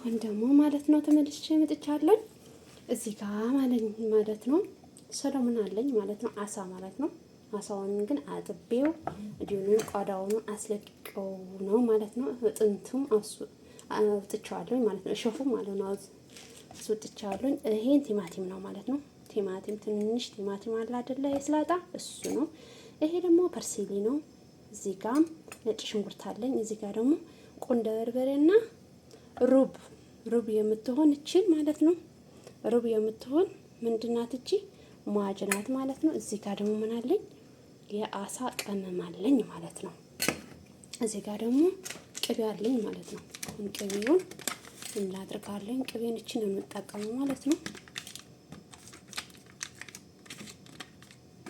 አሁን ደግሞ ማለት ነው ተመልሼ መጥቻለሁ። እዚህ ጋር ማለት ነው ሰለሞን አለኝ ማለት ነው፣ አሳ ማለት ነው። አሳውን ግን አጥቤው እንዲሁም ቆዳውን አስለቅቄው ነው ማለት ነው። ጥንቱም አውጥቼዋለሁ ማለት ነው። እሾፉ ማለት ነው አስወጥቼዋለሁ። ይሄን ቲማቲም ነው ማለት ነው። ቲማቲም ትንሽ ቲማቲም አለ አይደለ? የስላጣ እሱ ነው። ይሄ ደግሞ parsley ነው። እዚህ ጋር ነጭ ሽንኩርት አለኝ። እዚህ ጋር ደግሞ ቁንደ በርበሬና ሩብ ሩብ የምትሆን እቺን ማለት ነው። ሩብ የምትሆን ምንድናት እቺ ማጅናት ማለት ነው። እዚህ ጋር ደግሞ ምን አለኝ? የአሳ ቅመም አለኝ ማለት ነው። እዚህ ጋር ደግሞ ቅቤ አለኝ ማለት ነው። አሁን ቅቤውን እናድርጋለን። ቅቤን እቺን ነው የምጠቀመው ማለት ነው።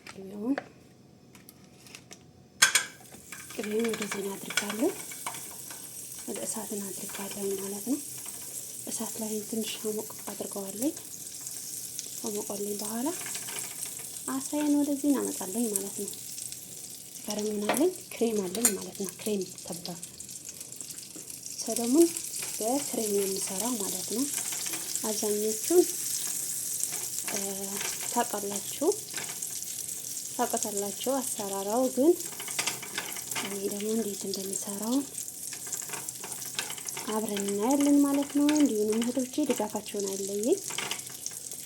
ቅቤውን ቅቤውን ወደዚህ እናድርጋለን፣ ወደ እሳት እናድርጋለን ማለት ነው። እሳት ላይ ትንሽ ሞቅ አድርገዋለኝ። ከሞቀልኝ በኋላ አሳዬን ወደዚህ እናመጣለኝ ማለት ነው። ጋር ምን አለኝ? ክሬም አለኝ ማለት ነው። ክሬም ተባ ሰለሞን በክሬም ነው የምሰራው ማለት ነው። አብዛኞቹን ታውቃላችሁ ታውቃላችሁ አሰራራው፣ ግን እኔ ደግሞ እንዴት እንደምሰራው አብረን እናያለን ማለት ነው። እንዲሁም እህቶቼ ድጋፋቸውን አይለየኝ፣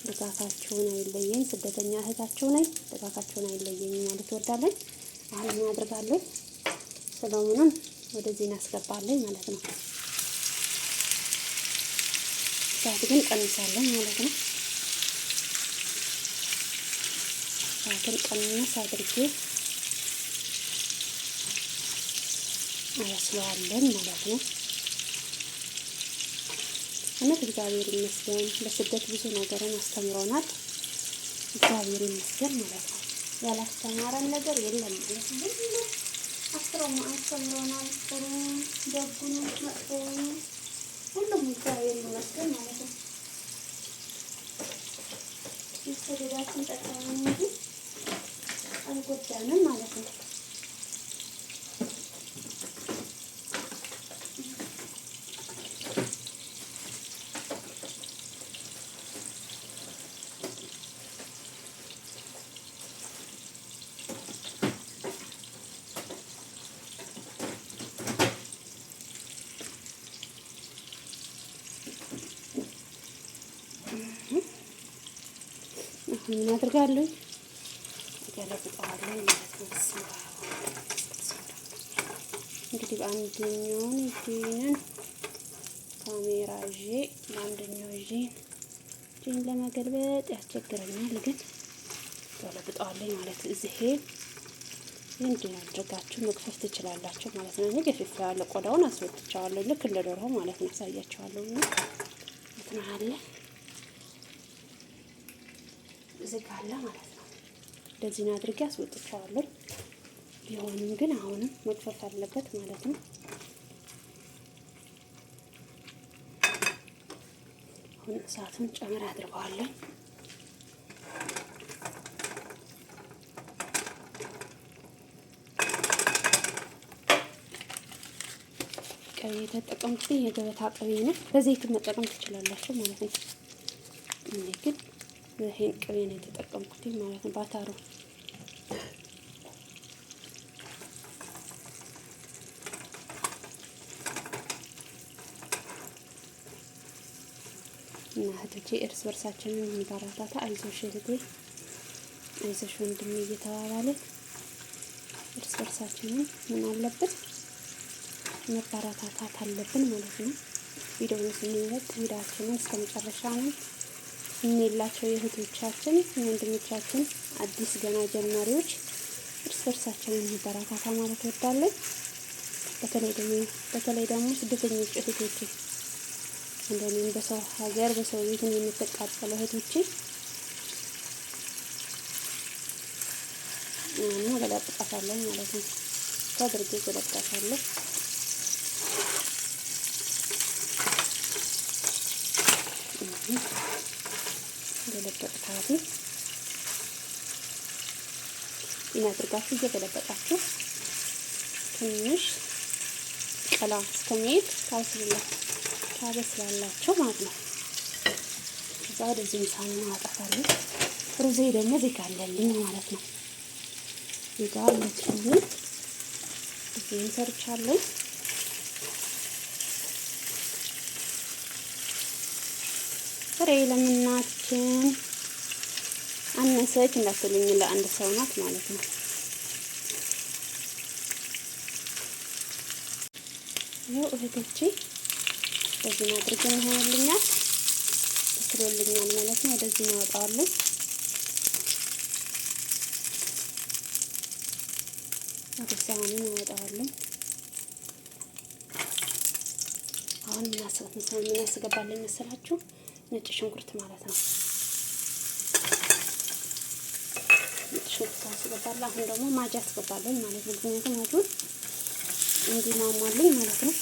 ድጋፋቸውን አይለየኝ። ስደተኛ እህታቸው ነኝ፣ ድጋፋቸውን አይለየኝ ማለት እወዳለሁ። አሁን ምን አድርጋለሁ? ሰለሞኑን ወደዚህ እናስገባለን ማለት ነው። እሳት ግን ቀንሳለን ማለት ነው። እሳትን ቀንስ አድርጌ አበስለዋለን ማለት ነው። እውነት እግዚአብሔር ይመስገን በስደት ብዙ ነገርን አስተምሮናል። እግዚአብሔር ይመስገን ማለት ነው። ያላስተማረን ነገር የለም ማለት ነው። አስተምሮናል። ጥሩ ደጉን፣ መጥፎውን ሁሉም እግዚአብሔር ይመስገን ማለት ነው። መሰደዳችን ጠቀመን እንጂ አልጎዳንም ማለት ነው። ምን አድርጋለሁ? እገለብጠዋለሁ ማለት ነው። እንግዲህ በአንደኛውን እጄን ካሜራ ይዤ በአንደኛው እጄን እጄን ለመገልበጥ ያስቸግረኛል፣ ግን ገለብጠዋለሁ ማለት ነው። እዚህ ምንድን አድርጋችሁ መግፈፍ ትችላላችሁ ማለት ነው። እኔ ገፍፌዋለሁ፣ ቆዳውን አስወጥቼዋለሁ፣ ልክ እንደ ዶሮ ማለት ነው። አሳያችኋለሁ። እና እንትን አለ እዚህ ጋር አለ ማለት ነው። እንደዚህ ነው አድርጌ አስወጥቼዋለሁ። ቢሆንም ግን አሁንም መግፈፍ አለበት ማለት ነው። አሁን እሳቱን ጨምር አድርገዋለሁ። ቅቤ የተጠቀምኩት የገበታ ቅቤ ነው። በዘይት መጠቀም ትችላላችሁ ማለት ነው። እኔ ግን ይሄን ቅቤ ነው የተጠቀምኩት ማለት ነው። ባታሩ እና እህቶቼ እርስ በርሳችንን እንበረታታ። አይዞሽ እህቴ፣ አይዞሽ ወንድሜ እየተባባልን እርስ በርሳችንን ምን አለብን መበረታታት አለብን ማለት ነው። ቪዲዮውን ስንለቅ ቪዲዮአችንን እስከ መጨረሻ ነው እንላቸው የእህቶቻችን የወንድሞቻችን አዲስ ገና ጀማሪዎች እርስ በርሳችንን እንበረታታ ማለት እወዳለሁ። በተለይ ደግሞ ስደተኞች እህቶቼ እንደኔም በሰው ሀገር በሰው ቤት የምትቃጠሉ እህቶቼ እና ገለብጣታለሁ ማለት ነው። አድርጌ ገለብጣታለሁ። ገለበጥካት ይህን አድርጋችሁ እየገለበጣችሁ ትንሽ ቀላ እስከሚሄድ ታብስሉላችሁ። ታበስላላችሁ ማለት ነው። ከዛ ወደዚህ ሳህን አወጣታለሁ። ሩዜ ደግሞ እዚህ ጋር አለልኝ ማለት ነው። እዚህ ጋር አለችልኝ። ሩዜን ሰርቻለሁ። ፍሬ ለምናችን አነሰች እንዳትሉኝ ለአንድ ሰው ናት ማለት ነው። ይኸው እህቶቼ በዚህ አድርጌ ሆኖልኛል፣ በስሎልኛል ማለት ነው። ወደዚህ እናወጣዋለን። ወደ ሳህኑ እናወጣዋለን። አሁን ምን አስገባለን መሰላችሁ? ነጭ ሽንኩርት ማለት ነው። ነጭ ሽንኩርት አስገባለሁ። አሁን ደግሞ ማጅ አስገባለሁ ማለት ነው። ምክንያቱም ማጁን እንዲሟሟልኝ ማለት ነው።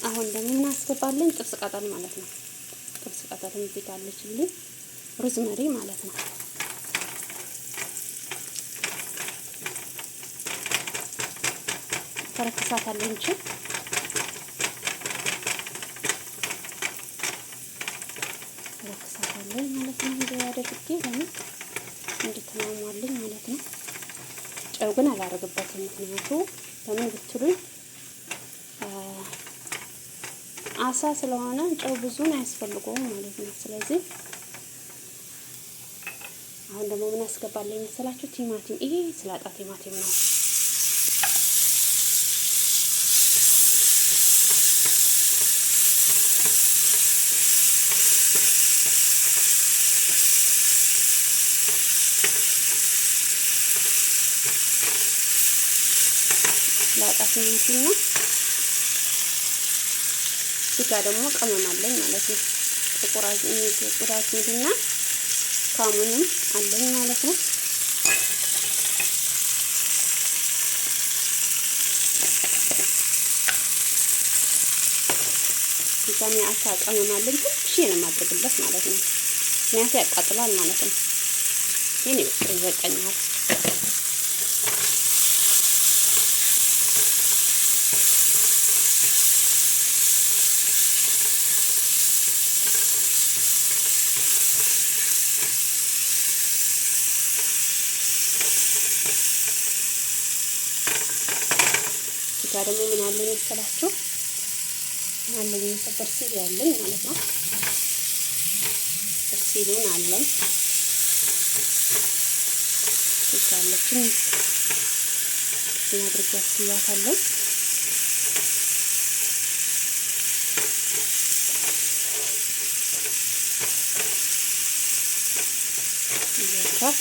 አሁን ደግሞ ምን አስገባለኝ? ጥብስ ቅጠል ማለት ነው። ጥብስ ቅጠል እዚህ ጋር አለችልኝ፣ ሮዝመሪ ማለት ነው። ተረክሳታለሁ እንጂ ተረክሳታለሁ ማለት ነው። እንዲህ አድርጌ ለምን እንድትሟሟልኝ ማለት ነው። ጨው ግን አላደርግበትም። ምክንያቱ ለምን ብትሉኝ አሳ ስለሆነ ጨው ብዙን አያስፈልገውም ማለት ነው። ስለዚህ አሁን ደግሞ ምን አስገባለሁ መሰላችሁ? ቲማቲም። ይሄ ስላጣ ቲማቲም ነው። ስላጣ ቲማቲም ነው። እዚህ ጋር ደግሞ ቅመም አለኝ ማለት ነው። ጥቁር አዝሙድና ካሙንም አለኝ ማለት ነው። እዚህ ጋር የአሳ ቅመም አለኝ። ትንሽ ነው የማድረግበት ማለት ነው። ምክንያቱ ያቃጥላል ማለት ነው። ይሄን ይበቃኛል። እዚህ ጋር ደግሞ ምን አለኝ መሰላችሁ? አለኝ በርሲል ያለኝ ማለት ነው። በርሲሉን አለኝ ይቻለችን አድርጌ አስያታለሁ። እያቻት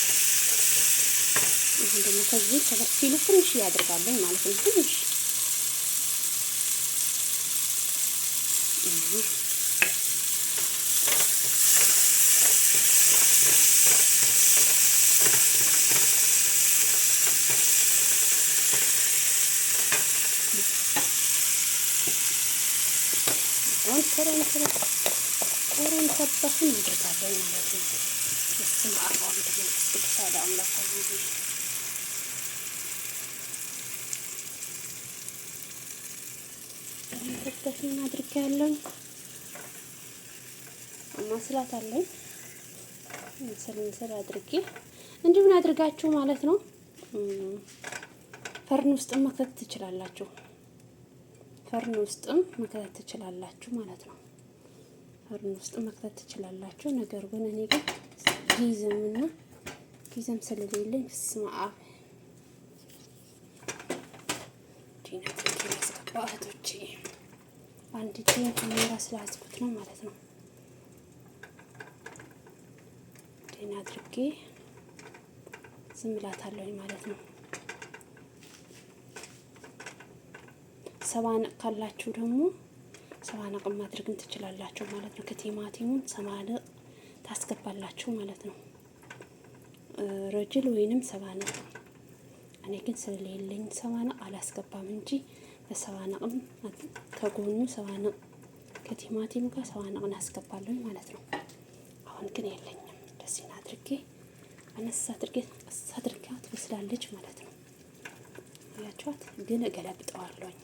አሁን ደግሞ ከዚህ ከበርሲሉ ትንሽ ያደርጋለኝ ማለት ነው። ትንሽ አሁን ከረን ተባህን አደርጋለሁ ማለት ነው። በስመ አብ ወወልድ ወመንፈስ ቅዱስ አሐዱ አምላክ አሜን። ተባህን አድርጌያለሁ። ማስላት አለኝ እንስል አድርጌ እንዲሁም አድርጋችሁ ማለት ነው። ፈርን ውስጥም መክተት ትችላላችሁ። ፈርን ውስጥም መክተት ትችላላችሁ ማለት ነው። ፈርን ውስጥ መክተት ትችላላችሁ። ነገር ግን እኔ ግን ጊዜምና ጊዜም ስለሌለኝ ስማ ዲና ያስገባ እህቶቼ አንድ እጄን ካሜራ ስላዝኩት ነው ማለት ነው። ዲና አድርጌ ዝም እላታለሁኝ ማለት ነው። ሰባንቅ ካላችሁ ደግሞ ሰባንቅ ማድረግም ትችላላችሁ ማለት ነው። ከቲማቲሙን ሰባንቅ ታስገባላችሁ ማለት ነው። ረጅል ወይንም ሰባንቅ። እኔ ግን ስለሌለኝ ሰባንቅ አላስገባም እንጂ በሰባንቅም ከጎኑ ሰባንቅ ከቲማቲም ጋር ሰባንቅን አስገባለሁ ማለት ነው። አሁን ግን የለኝም። እንደዚህ አድርጌ አነስ አድርጌ ቀስ አድርጌ ትበስላለች ማለት ነው። አያችኋት? ግን እገለብጠዋለሁኝ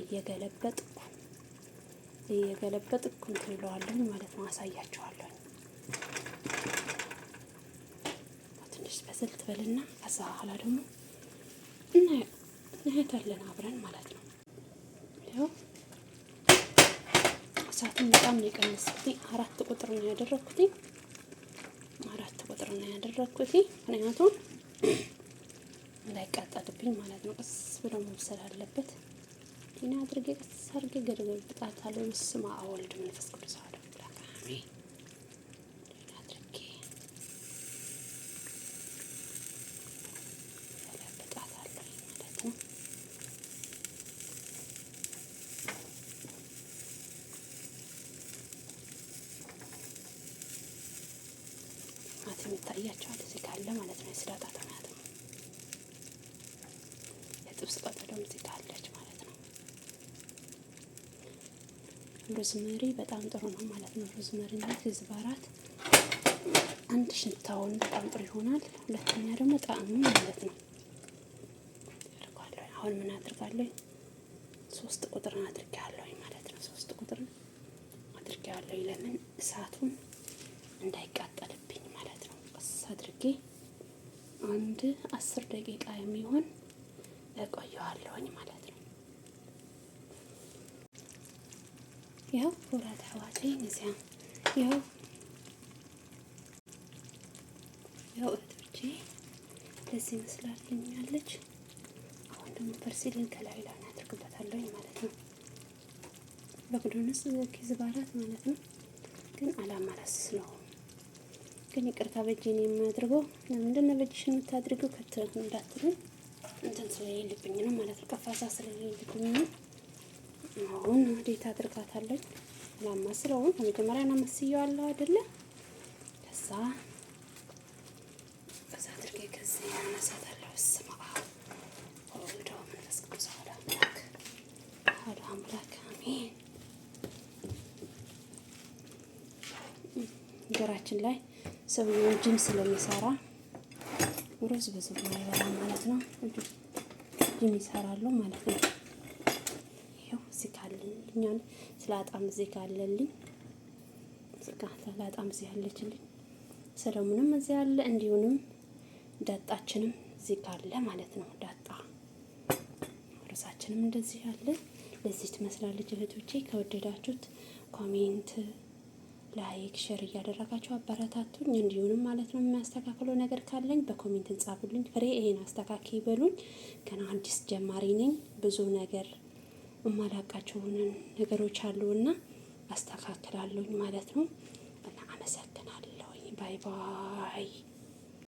እየገለበጥኩ እየገለበጥኩ እንትን እለዋለሁኝ ማለት ነው። አሳያችኋለሁኝ። ትንሽ በስል ትበልና ከዛ በኋላ ደግሞ እናያታለን አብረን ማለት ነው። ያው እሳቱን በጣም ነው የቀነስኩት። 4 ቁጥር ነው ያደረኩት። 4 ቁጥር ነው ያደረኩት ምክንያቱም እንዳይቃጠልብኝ ማለት ነው። ቀስ ብሎ መብሰል አለበት። ዲና አድርጌ ቀስ አድርጌ ገለብጣታለሁ። በስመ አብ ወወልድ መንፈስ ቅዱስ አሐዱ አምላክ አሜን። አድርጌ ገለብጣታለሁ ማለት ነው። ቲማቲም ይታያቸዋል እዚህ ካለ ማለት ነው። የስላጣ ቲማቲም የጥብስ ቅጠሎም እዚህ ካለች ማለት ነው። Rosemary በጣም ጥሩ ነው ማለት ነው። Rosemary እና كزبرة አንድ ሽታውን በጣም ጥሩ ይሆናል። ሁለተኛ ደግሞ ጣዕሙ ማለት ነው። አድርጓለሁ። አሁን ምን አድርጋለሁ? 3 ቁጥርን አድርጌያለሁ ማለት ነው። 3 ቁጥርን አድርጌያለሁ። ለምን እሳቱን እንዳይቃጠልብኝ ማለት ነው። ቀስ አድርጌ አንድ 10 ደቂቃ የሚሆን እቆየዋለሁኝ ማለት ነው። ያው ክቡራት ኣሕዋተይ እዚያ ያው ያው እህቶቼ ለዚህ ይመስላልኛለች። አሁን ደግሞ parsley ን ከላይ ላይ አድርግበታለሁ ማለት ነው። بقدونس كزبرة ማለት ነው። ግን አላማላስለውም። ግን ይቅርታ በእጄ ነው የማድርገው። ለምንድን ነው በእጅሽ የምታድርገው እንዳትሉኝ እንትን ስለሌለብኝ ነው ማለት ነው። ቀፋሳ ስለሌለብኝ ነው። አሁን ወዴት አድርጋታለሁ? አላማስለውም። በመጀመሪያ አማስየዋለሁ አይደለ? ከዛ አድርጌ ከዚህ አነሳታለሁ። በስመ አብ ወወልድ ወመንፈስ ቅዱስ አሐዱ አምላክ አሐዱ አምላክ አሜን። ሀገራችን ላይ ሰውየው ጅም ስለሚሰራ ሩዝ ብዙ አይበላም ማለት ነው። ጅም ይሰራሉ ማለት ነው። ይኸው እዚህ ካለልኝ ስላጣም እዚህ ካለልኝ ስላጣም እዚህ ያለችልኝ ሰለሞንም እዚህ አለ፣ እንዲሁንም ዳጣችንም እዚህ ካለ ማለት ነው። ዳጣ ሩዛችንም እንደዚህ አለ። ለዚህ ትመስላለች እህቶቼ። ከወደዳችሁት comment፣ like፣ share እያደረጋችሁ አበረታቱኝ። እንዲሁንም ማለት ነው የሚያስተካክለው ነገር ካለኝ በ comment ጻፉልኝ። ፍሬ ይሄን አስተካክይ በሉኝ። ገና አዲስ ጀማሪ ነኝ። ብዙ ነገር የማላውቃቸውን ነገሮች አሉና አስተካክላለሁኝ ማለት ነው። እና አመሰግናለሁኝ። Bye bye።